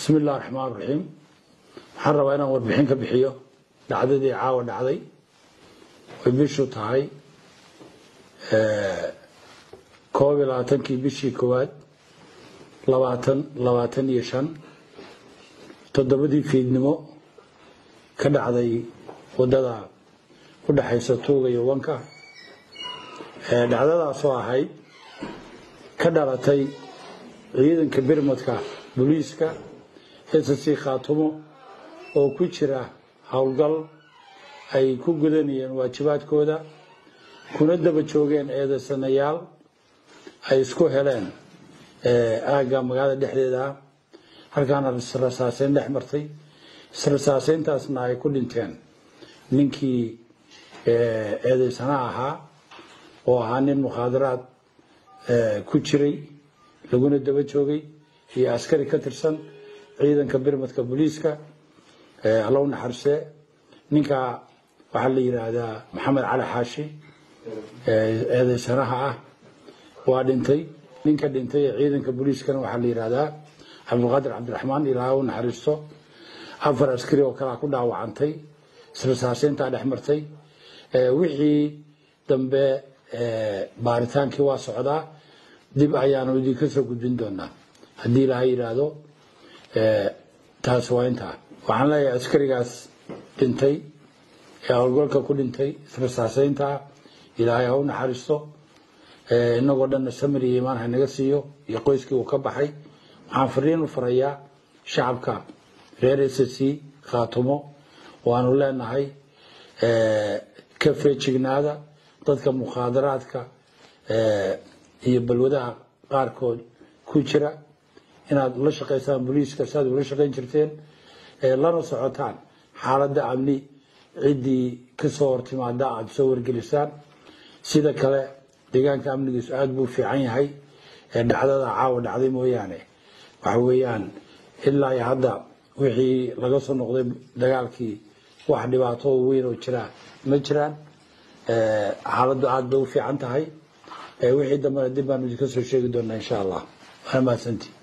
Bismi Illahi Raxmaan Raxiim. Waxaan rabaa inaan warbixin ka bixiyo dhacdadii caawa dhacday, oy bishu tahay 21-kii bishii koowaad 2025, 7-dii fiidnimo, ka dhacday waddada u dhexaysa Tuuga iyo Wanka. Dhacdadaasoo ahayd ka dhalatay ciidanka birmadka booliiska SSC Khaatumo oo ku jira howlgal ay ku gudanayeen waajibaadkooda, kuna daba joogeen eedaysanayaal ay isku heleen aagga magaalada dhexdeeda ah, halkaana israsaaseyn dhex martay, israsaaseyntaasna ay ku dhinteen ninkii eedaysana ahaa oo ahaa nin mukhaadaraad ku jiray laguna daba joogay, iyo askari ka tirsan ciidanka birmadka booliiska. Alla u naxarisee, ninka waxaa la yidhaahdaa Maxamed Cali Xaashi. Eedaysanaha ah waa dhintay. Ninka dhintay ee ciidanka booliiskana waxaa la yidhaahdaa Cabdulqaadir Cabdiraxmaan. Ilaaha u naxariisto. Afar askari oo kalea ku dhaawacantay israsaaseyntaa dhex martay. Wixii dambe baaritaankii waa socdaa, dib ayaanu idinka soo gudbin doonaa haddii Ilaaha yidhaahdo. Taas waa intaa. Waxaan leeyahay askarigaas dhintay ee howlgalka ku dhintay israsaaseyntaa, Ilaahay ha u naxariisto, inagoo dhanna samir iyo iimaan hanaga siiyo iyo qoyskii uu ka baxay. Waxaan fariin u farayaa shacabka reer SSC Khaatumo. Waanu leenahay ka feejignaada dadka mukhaadaraadka iyo balwadaha qaarkood ku jira, inaad la shaqaysaan booliiska si aad ula shaqayn jirteen, lana socotaan xaaladda amni, ciddii kasoo hortimaada aada soo wargelisaan. Sida kale deegaanka amnigiisu aada buu fiican yahay, dhacdada caawa dhacday mooyaane. Waxa weeyaan ilaa iyo hadda wixii laga soo noqday dagaalkii wax dhibaato weyn oo jira ma jiraan. Xaaladdu aada bay u fiican tahay. Wixii dambena dib baanu idinka soo sheegi doonaa insha Allah. Waana mahadsantii.